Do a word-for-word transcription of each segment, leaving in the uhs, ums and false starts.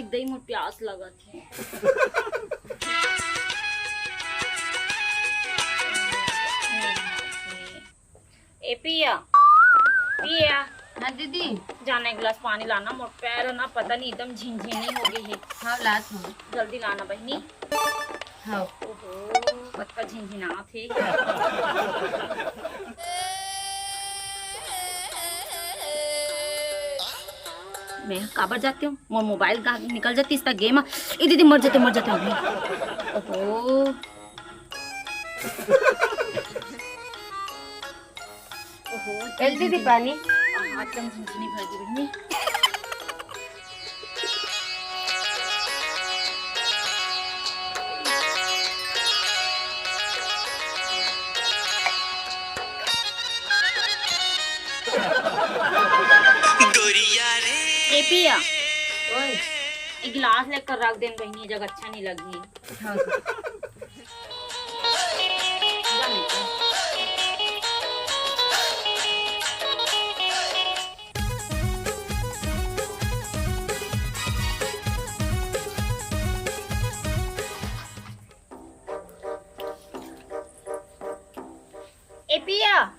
दई मोर प्यास लगत हे। ए पिया, पिया। हाँ दीदी। जाना एक गिलास पानी लाना, मोर पैर ना पता नहीं एकदम झिनझिनी हो गई है। हाँ, लात हूँ। जल्दी लाना बहिनी। हाँ। ओहो, कतका झिनझिनात हे। मैं काबर जाती हूँ, मोर मोबाइल गा-, निकल जाती इसका गेम। ए दीदी, मर जाते, मर जाते अभी। ओहो। ओहो, एल दीदी पानी। हाँ, एकदम झिनझिनी भर दी बहिनी। ए पिया, ओए। एक गिलास लेकर रख देन बहिनी, जग अच्छा नहीं लगी। हाँ। ए पिया,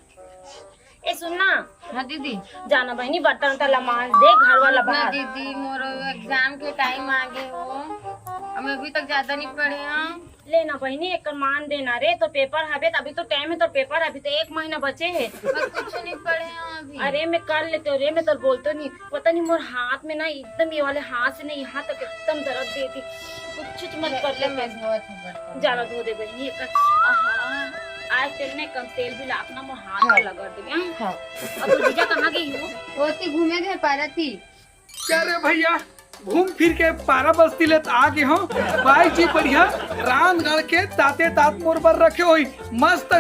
ए सुन ना। हाँ दीदी। जाना बहिनी, बर्तन उर्तन ला मांज दे, घर वाला ना बाहर। दीदी, मोर एग्जाम के टाइम आ गए हो, हम अभी तक ज्यादा नहीं पढ़े हैं। ले ना बहिनी, एक मान देना रे, तो पेपर हवे, अभी तो टाइम है, तो पेपर अभी तो एक महीना बचे है। मैं कुछ नहीं पढ़े हूँ अभी। अरे मैं कर लेते हो रे, मैं तो बोलते नहीं, पता नहीं मोर हाथ में ना एकदम ये वाले हाथ से नहीं, यहाँ तक एकदम दर्द देती। कुछ मत कर ले, ले, मैं धोत हूँ बर्तन। जाना धो दे बहिनी, एक आहा, आज तेल ने कम तेल भी लातना मोर हाथ हाँ। में लगा देबे, हाँ? हाँ। अब तो जीजा कहाँ गई हो? वो तो घूमे गए पारा थी। क्या रे भैया, घूम फिर के पारा बस्ती ले त आ गे हो। बाई जी बढ़िया रांध गढ़ के ताते तात मोर बर रखे होई। मस्त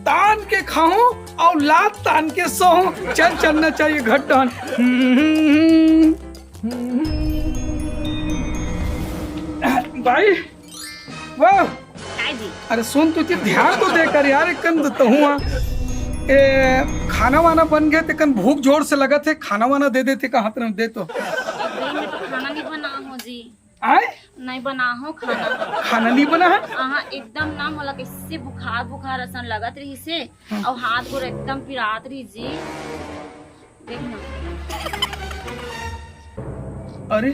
तान के खाहूं और लात तान के सोहूं। चल चलना चाहिए घट्टन। बाई, वाह। काय जी? अरे सुन, तू ध्यान तो दे कर यार, एक कन तो हुआ। ए, खाना वाना बन गए, तेकन भूख जोर से लगत है, खाना वाना दे देते, कहा तरह दे तो। अरे, मैं तो खाना नहीं बना हूँ जी। आए? नहीं बना हूँ खाना। खाना नहीं बना है? हाँ, एकदम ना मोला कैसे बुखार, बुखार असन लगत रही से, हाँ। और हाथ गोड़ एकदम पिरात रही जी। देख ना। अरे?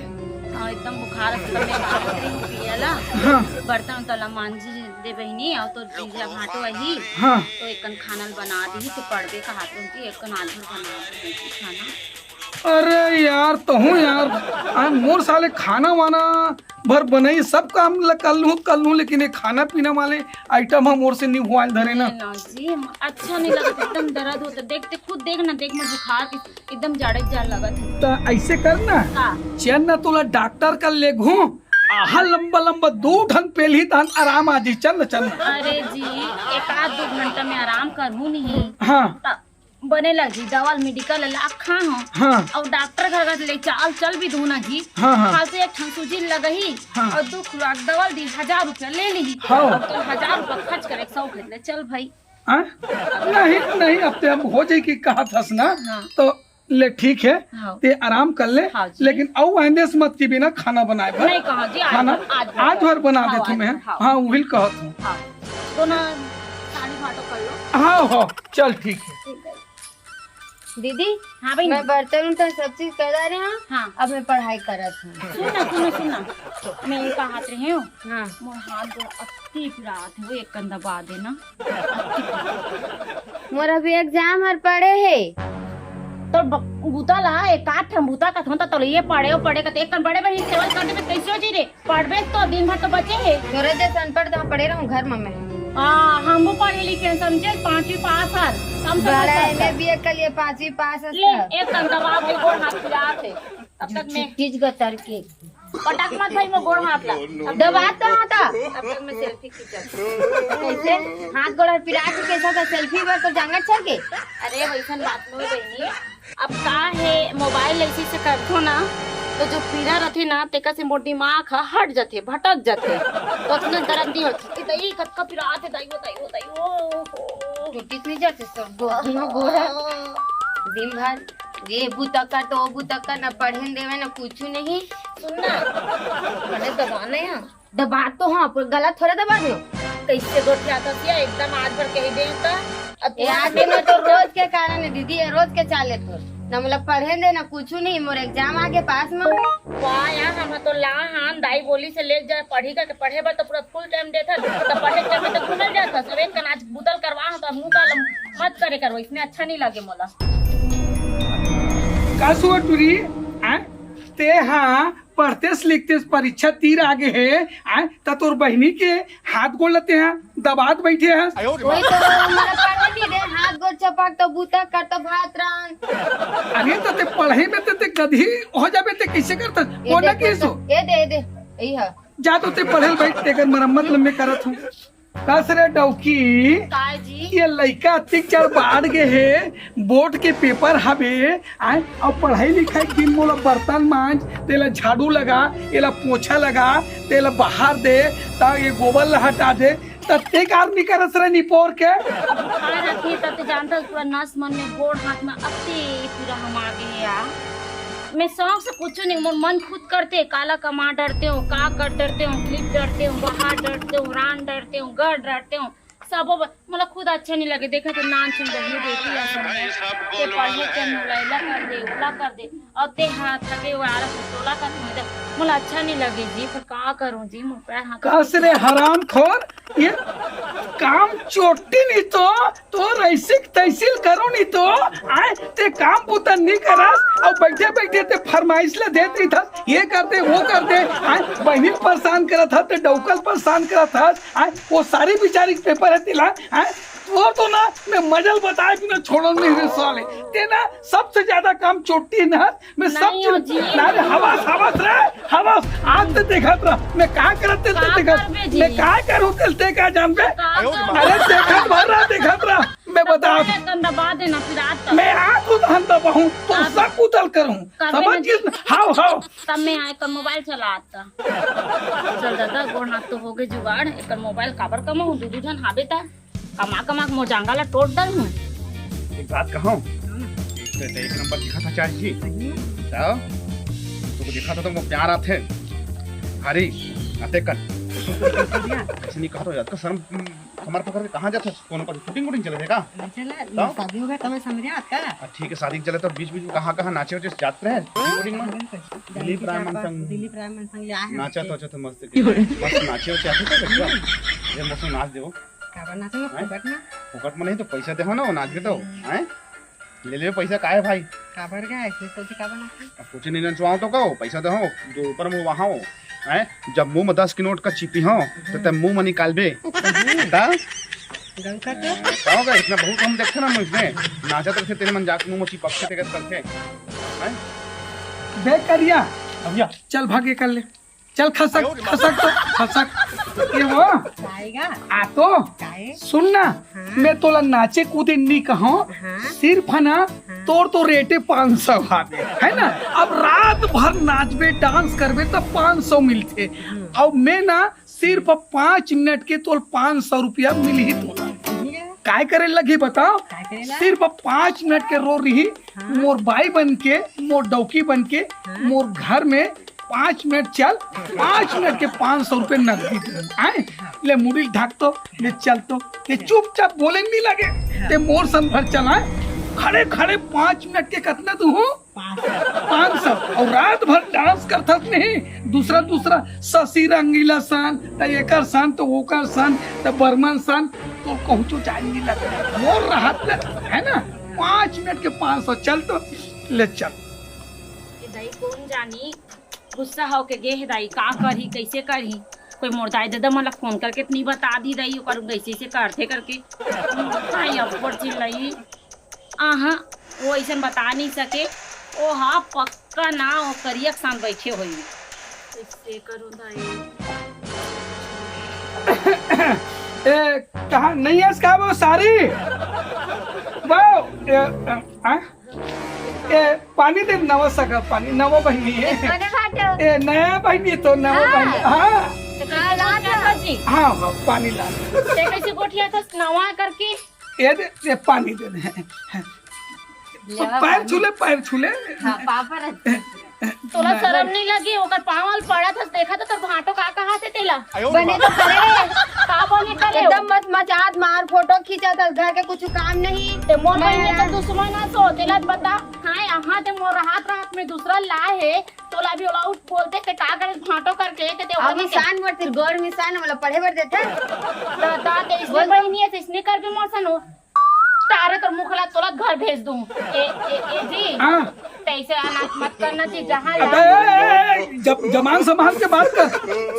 हाँ, एकदम बुखार असन, मैं बात रही हूँ पिया ला। हाँ। बर्तन उर्तन ला मांजी दे बहिनी, और तो जीजा भाटो आही। हाँ। तो एकन खाना बना दी, तो पड़बे कहा तो जी, एकन आलू बना दी खाना। अरे यार, तहूँ यार, आ, मोर साले खाना वाना भर बनाई, सब काम ल-, कर लूँ, कर लूँ, लेकिन ये खाना पीना वाले आइटम हम मोर से नहीं हुआ धरे ना। नहीं ना जी, हम अच्छा नहीं लगता, एकदम दर्द होता। देखते खुद देख ना, देख मैं बुखार के एकदम जाड़े जाड़ लगत है। त ऐसे कर ना, का? चल ना तोला डॉक्टर कर ले घूम, आहा लंबा लंबा दो ठन पेलही तहन आराम आ जी। चल ना, चल ना। अरे जी, एक आध दो घंटा में आराम करहूँ नहीं। हाँ। त बने लगी, दवा मेडिकल ला खा हूँ। हाँ। और डॉक्टर घर गए ले चाल चल भी दू ना जी। हाँ, हाँ। खाल से एक ठन सूजी लगही हाँ। और दो खुराक दवा दी, हजार रुपया ले ली। हाँ। अब तो हजार रुपया खर्च करे, सौ खरीद ले, चल भाई। हाँ? नहीं, नहीं, अब ते हम हो जाई कि कहा थस ना, हाँ। तो ले ठीक है, हाँ। ते आराम कर ले, हाँ जी। लेकिन अउ आइंदे से मत की बिना खाना बनाए बर। नहीं कहा जी, आज खाना भर, आज भर आज भर बना हाँ, देथूँ आज मैं। भर, हाँ। हाँ, उहिल कहत हूँ। हाँ। दोनों साड़ी भाटो कर लो। हाँ, हाँ, चल ठीक है। ठीक है। दीदी, हाँ बहिनी। मैं बर्तन उर्तन सब चीज कर डारे हूँ। हाँ। अब मैं पढ़ाई करत हूँ। सुन ना, सुन ना, सुन ना। मैं ये कहत रही हूँ। हाँ। मोर हाथ गोड़ अति पिरात हे, वो एक कन दबा देना। अति पिरात। मोर अभी एग्जाम हर पड़े हे। तो ब-, बूता ला, एक आध ठन बूता कथों त तोला ये पढ़े, वो पढ़े कथे, एक कन बड़े बहिनी सेवा कर देबे, कैसे हो जी रे? पढ़बे तो दिन भर तो बचे हे। तोरे जैसे अनपढ़ तो पड़े रहूं घर में मैं। हाँ, हम वो पढ़े लिखे हैं, समझे? पांचवी पास हर, कम समझ बड़ा सकता। एमए बीए कर लिए, पांचवी पास है ले, सब। एक कन दबा के गोड़ हाथ पिरात हे। तब तक मैं छुट्टी गतर के। पटक मत भाई, मैं गोड़ हाथ ला। अब दबा तो होता। तब तक मैं सेल्फी खींचत। कैसे? हाथ गोड़ पिरा के कैसा था सेल्फी बर तो जांगर चढ़ के? अरे, वैसन बात नहीं बहिनी। अब का हे, मोबाइल ऐसे से करथो ना, तो जो पीरा रथे ना, तेकर से मोर दिमाग ह हट जथे, भटक जथे, तो अतना दर्द नहीं होथे। कि दई कतका पिरात हे, दई हो, दई हो, दई हो, हो। टूटिस नहीं जाते सब गोड़, गोड़। दिन भर ये बुतका तो वो बुतका, ना पढ़े न देवे, ना कुछ नहीं। सुन ना, बने दबाना है। दबा तो हाँ, पर गला थोड़े दबा दो। कैसे गोठियाथस ये, एकदम आज भर कही दे तो। अब ए, आज के में तो रोज के कारण है दीदी, ये रोज के चाले तो। ना मतलब पढ़े दे, ना कुछ नहीं, मोर एग्जाम आगे पास में। वाह यार, हम तो ला हान दाई बोली से ले जाए पढ़ी करके, पढ़े बर तो पूरा फुल टाइम देथस, तो पढ़े के टाइम में तो घूमल जाथस। अब एक कन आज बुतल करवा हूँ, तो मुंह का मत करे करो, इसमें अच्छा नहीं लगे मोला। का सुआ टूरी, आय? ते हाँ पढ़तेस लिखतेस, परीक्षा तीर आगे हे, आय? त तोर बहिनी के हाथ गोड़ ल ते हाँ दबात बैठे हस। वही तो, मोला पढ़े नहीं दे, हाथ गोड़ चपाक तो, बूता कर तो, भात रांध। अरे त ते पढ़े में ते, ते गधी हो जाबे, ते कैसे करथस? ये वो ना दे, किसो। ये दे, ये दे, यही है। जा तो ते पढ़े ल बैठ, तेकर मरम्मत ल मैं करत हूँ। कस रे डौकी, काय जी? ये लइका अतिक जड़ बाढ़ गे हे, बोर्ड के पेपर हवे, आय, अउ पढ़ाई लिखाई के दिन मोला बर्तन मांज, तेला झाड़ू लगा, एला पोछा लगा, तेला बाहर दे, त ये गोबर ला हटा दे, त ते कार नहीं करस रे निपोर के। अब बुखार आती है, त ते जानता है, पूरा नस मन में, गोड़ हाथ में अति पूरा हम आ गए यार। मैं शौक से कुछ नहीं, मोर मन खुद करते, काला कमा डरते हो, का कर डरते हो, क्लिप डरते हो, बहा डरते हो, रान डरते हो, गढ़ डरते हो, सब ब-, मोला खुद अच्छा नहीं लगे। देखे तो नान सुन बहू बेटी है सब, के पढ़े के मोला एला कर दे, ओला कर दे, और ते हाथ थके हुए आलस तोला कर दे, मोला अच्छा नहीं लगे जी, पर का करूं जी, मोर पैर हाथ कस रे हरामखोर, ये काम चोटी नहीं तो तोर ऐसे तैसील करो नहीं तो, आय, ते काम बुता नहीं करस, अउ बैठे बैठे ते फरमाइश ला देत रहिथस, ये कर दे, वो कर दे, आय, बहिनी परेशान करत हस, ते डौकल परेशान करत हस, आय, वो सारी बिचारी के पेपर है तिला, आय, वो तो ना, मैं मजल बताए बिना छोड़न नहीं रे साले, ते ना सबसे ज्यादा काम चोटी ना, मैं सब नहीं हो चीज जी। ना रे, हवस, हवस रे, हवस। आज ते देखत रह, मैं का करत तेल ते का देखत, करबे जी? मैं का करूं तेल ते का जानबे? का करबे? अरे देखत भर रह, देखत रह, मैं बता, एक घंटा बाद है ना, फिर आज का मैं आज उदहन दबाहूं, तो का सब उतल करूं, करबे समझ ना जी? गइस? हाव, हाव। तब मैं आए कर मोबाइल चलाता। चल दादा, गोड़ हाथ तो हो गए जुगाड़, एक मोबाइल काबर कमाऊं, दू दू झन हाबे ता। कमा कमा के मोर जांगा ला टोट डर हूँ। एक बात कहूँ, एक तो एक नंबर दिखा था चाची। तो तुमको दिखा था, तुमको प्यार आते। हरी, आते कर। ऐसे नहीं कहा तो यार, का शर्म, हमारे पकड़ के कहाँ जाते? कौन पर शूटिंग वूटिंग चले थे का? नहीं चला, तो? शादी हो गया तो मैं समझ रहा था। हाँ, ठीक है, शादी चले तो बीच बीच में कहाँ कहाँ नाचे वाचे जाते रहे? शूटिंग वूटिंग में? दिलीप राय मन संग। दिलीप राय मन संग या है। नाचा तो अच्छा तो मस्त। मस्त नाचे वाचे आते थे क्या? ये मस्त नाच देवो। काबर नाचो? हैं? फोकट में। फोकट में नहीं तो पैसा देहो ना, वो नाच के तो, हैं? ले ले पैसा, काहे भाई? काबर का ऐसे सोचे काबर नाचो? अब कुछ नहीं नचवाओ तो कहो, पैसा देहो, जो ऊपर मुँह वहाँ हो, हैं? जब मुँह में दस के नोट का चिपी हो, तो तब मुँह में निकालबे। ता? गलका के? हैं, का होगा? इतना बहुत हम देखते ना मुँह में, नाचा तो तेरे मन जाके मुँह में चिपक के तेरे करते, हैं? बे करिया, भैया। चल भागे कर ले। चल खसक, खसक तो, खसक। ये वो। आएगा। आ तो। काहे? सुन ना, हाँ। मैं तोला नाचे कूदे नी कहूँ, हाँ। सिर्फ है ना, हाँ। तोर तो रेटे पाँच सौ हावे, है ना? अब रात भर नाचबे, डांस करबे, तब पाँच सौ मिलते। हम्म। अब मैं ना, सिर्फ पाँच मिनट के तोल पाँच सौ रुपया मिलही तोला। ये? काय करे लगी बताओ? काय करे ला? सिर्फ पाँच मिनट के रो रही, हाँ। मोर बाई बन के, मोर डौकी बन के, हाँ। मोर घर में पाँच मिनट चल, पाँच मिनट के पाँच सौ रुपये नकदी दे। आए? हाँ। ले मुड़ी ढाक तो, ले चल तो, ले चुपचाप बोले नहीं लगे। हाँ। ते मोर सन भर चल, आए? खड़े खड़े पाँच मिनट के कितना तू हूँ? पाँच सौ। पाँच सौ। और रात भर डांस करथस नहीं, दूसरा दूसरा शशि रंगीला सन, त एकर सन, त ओकर सन, त बर्मन सन, तो कहूँ तो जाए नहीं लगे। मोर रहत ले, है ना, पाँच मिनट के पाँच सौ। चल तो, ले चल। ए दाई, कौन जानी गुस्सा होके गे हे दाई, का करही, कैसे करही? कोई मोर दाई ददा मन ला फोन करके तो नहीं बता दी दाई, ओकर ऐसे ऐसे करथे करके। दाई अब्बड़ चिल्लाई। आहा, वो ऐसन बता नहीं सके। ओ हा पक्का ना, वो करिया के साथ बैठे होई। कैसे करूं दाई? ए, कहाँ नहीं है इसका वो सारी? वो, ए, ए, आ? ए, पानी दे, नवा सगा पानी, नवा बहिनी है। कोने बाटो? ए, नया बहिनी तो, नवा हाँ। बहिनी, हाँ। तो हाँ, कैसे ला कौन दो। करता जी? हाँ, हाँ, पानी ला। ते कैसे गोठियाथस नवा करके? ए दे, ए पानी दे दे। ले आओ पैर पानी। छू ले, पैर छू ले। हाँ, पापा रहते हैं। तोला शरम नहीं लगी? ओकर पाँव ल पड़त हस, देखा तो तोर भांटो का कहा थे तेला। बने तो करे। का बने करे? एकदम मत मचात मार, फोटो खींचत हस, घर के कुछ काम नहीं। ते मोर बहिनी तो दुश्मन हस, तेला बता। हाँ, यहाँ ते मोर रात रात में दूसरा लाए हे, तोला भी ओला उठ बोलते ते का करे, भांटो करके ते ते ओकर अब में निशान बर, तेरे गोड़ निशान वाला पढ़े बर देते। तो, तो, ते इसने बोल। बहिनी है, तो इसने कर भी मोर सन हो। तारे तोर मुख ला तोला घर भेज दूं। ए, ए, ए जी। हाँ। तैसे अनाथ मत करना जी, जहाँ अबे, ला ए, ए, ए, जब जमान संभाल के बात कर,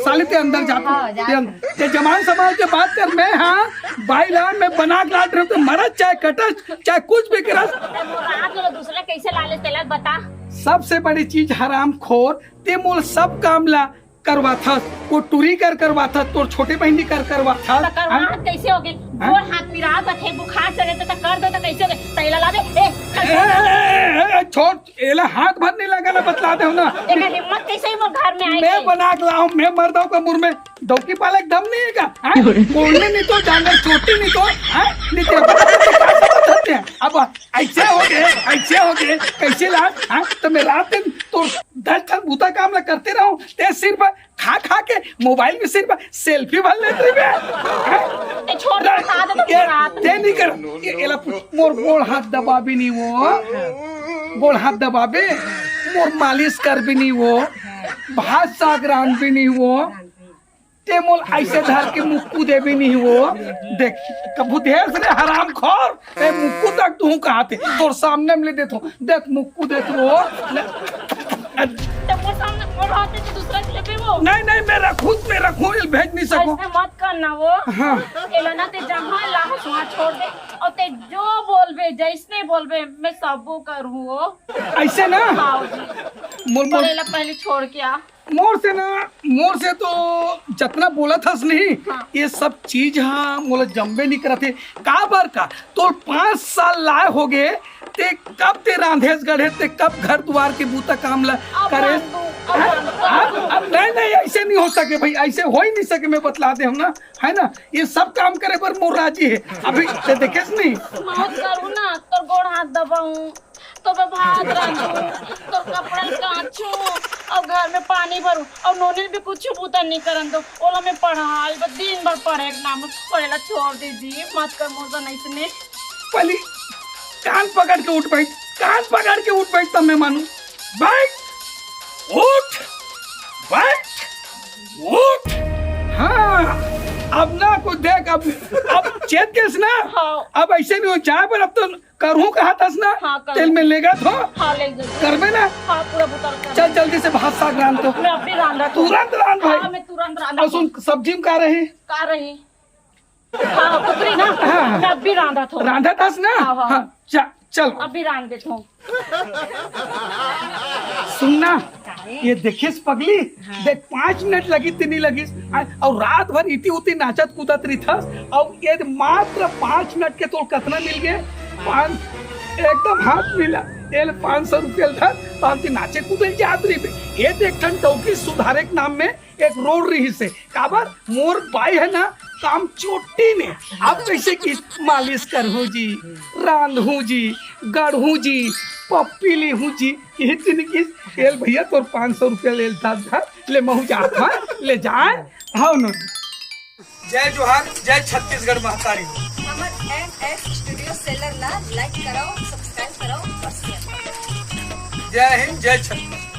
साले ते अंदर जा तू। हाँ, जा। ते अं-, ते जमान संभाल के बात कर। मैं, हाँ, भाई लान, मैं बना के लाट रहे हूँ, तो मरत चाहे कटस, चाहे कुछ भी करस। ते मोर रात लो दूसरा कैसे ला ले, तेला बता। सबसे बड़ी चीज हरामखोर, ते मोल सब काम ला करवाथस, वो टूरी कर करवाथस, तोर छोटे बहिनी कर करवाथस। त करवाहत हाँ? कैसे होगे? हाँ? गोड़ हाथ पिरात रथे, बुखार चढ़े त, त कर दो त कैसे होगे? तैला लाबे, ए, ए, ए, ए, ए, छोड़, एला हाथ भर नहीं लगा ना, बतला दे हो ना। एकर हिम्मत कैसे ही वो घर में आए मैं गए? बना के लाऊं, मैं मर दाऊं का मुंह में, डौकी पाले के दम नहीं है का? हाँ? बोलने नहीं तो, जांगर चोटी नहीं तो, हाँ? नहीं तो, क्या समझ सकते हैं? अब ऐसे हो गए, ऐसे हो गए, कैसे ला? हाँ? तो मैं रात दिन तो दस ठन बूता काम ला करते रहूं, ते सिर्फ खा खा के मोबाइल में सिर्फ सेल्फी भर लेत रहिबे। हैं? ए, छोड़, बता दे तो ये, रात ते नहीं कर। ये, एला पूछ, मोर गोड़ हाथ दबाबे नहीं वो, गोड़ हाथ दबाबे, मोर मालिश कर भी नहीं वो, भात साग रांध भी नहीं वो, ते मोल ऐसे धर के मुक्कू दे भी नहीं वो। देख, कभू देश रे हरामखोर, ए, मुक्कू तक तू कहा थे, तोर सामने में ले देत हो, देख मुक्कू देत हो, ले। ते मोर सामने मोर हाथ में दूसरा के लेबे वो। नहीं, नहीं, मैं रखूं, मैं रखूं, इल भेज नहीं सकूं। ऐसे मत करना वो। हाँ। एला ना ते जहाँ ला वहाँ छोड़ दे, और ते जो बोलबे, जैसने बोलबे, मैं सबो करूँ वो। ऐसे ना? हाँ जी। मोर, मोर पर एला पहले छोड़ के आ। मोर से ना, मोर से तो जतना बोलत हस नहीं, हाँ। ये सब चीज हा मोला जमबे नहीं करत हे। काबर का? तोर पाँच साल लाए होगे, ते कब ते रांधेस गढ़े, ते कब घर दुआर के बूता काम ला अब करेस? रांधू, अब हैं? रांधू, अब, रांधू। अब नहीं, नहीं, ऐसे नहीं हो सके भाई, ऐसे हो ही नहीं सके, मैं बतला दे हूँ ना, है ना? ये सब काम करे बर मोर राजी है। अभी ते देखेस नहीं? मत करू ना, तोर गोड़ हाथ दबाऊं। तो मैं भात रांधूं, तो कपड़ा काचूं, और घर में पानी भरूं, और नोनी भी कुछ बूता नहीं करन दो। ओला मैं पढ़ाल, बस दिन भर पढ़े के नाम, पढ़ेला छोड़ दीजिए, मत कर मोर सन ऐसने। पहली कान पकड़ के उठ बैठ, कान पकड़ के उठ बैठ, तब मैं मानूं। बैठ, उठ, बैठ, उठ। हाँ, अब ना कुछ देख, अब, अब चेत गेस ना, हाँ। अब ऐसे नहीं हो जाए, पर अब तो करहूँ कहा तस ना? हाँ, कर। तेल में लेगा तो? हाँ, ले जाओ। करबे ना? हाँ, पूरा बुता कर। चल, जल्दी से भात साग रांध तो। मैं अभी रांधा तो। तुरंत रांध भाई। हाँ, मैं तुरंत रांधा और सुन, सब्जी में का रही? का रही? हाँ, कुकरी ना? हाँ। मैं अभी रांधा तो। रांधा तस ना? हाँ, हाँ। हाँ, चा-, चल। अभी रांध देता हूँ। सुनना, ये देखिस पगली, हाँ। देख, पाँच मिनट लगी, तीन ही लगी, आ, और रात भर इति उति नाचत कूदत रहिथस, और ये मात्र पाँच मिनट के तोर कतना मिल गए? पाँच, एकदम हाथ मिला, ये ले पाँच सौ रुपया था, तो हम नाचे कूदे जात रही बे। ये देख, ठन डौकी सुधारे के नाम में एक रोड रहिस हे। काबर? मोर बाई है ना, काम चोटी ने। अब कैसे कि मालिश करहूँ जी, रांधहूँ जी, गढ़हूँ जी, पप्पी लेहूँ जी, ये दिन की तेल भैया तोर पाँच सौ रुपया ले था, ले महू जात हूँ, ले जाए। हाँ, नो। जय जोहार, जय छत्तीसगढ़ महतारी। हमर एम एस स्टूडियो सेलर ला लाइक कराओ, सब्सक्राइब कराओ और शेयर कराओ। जय हिंद, जय छत्तीसगढ़।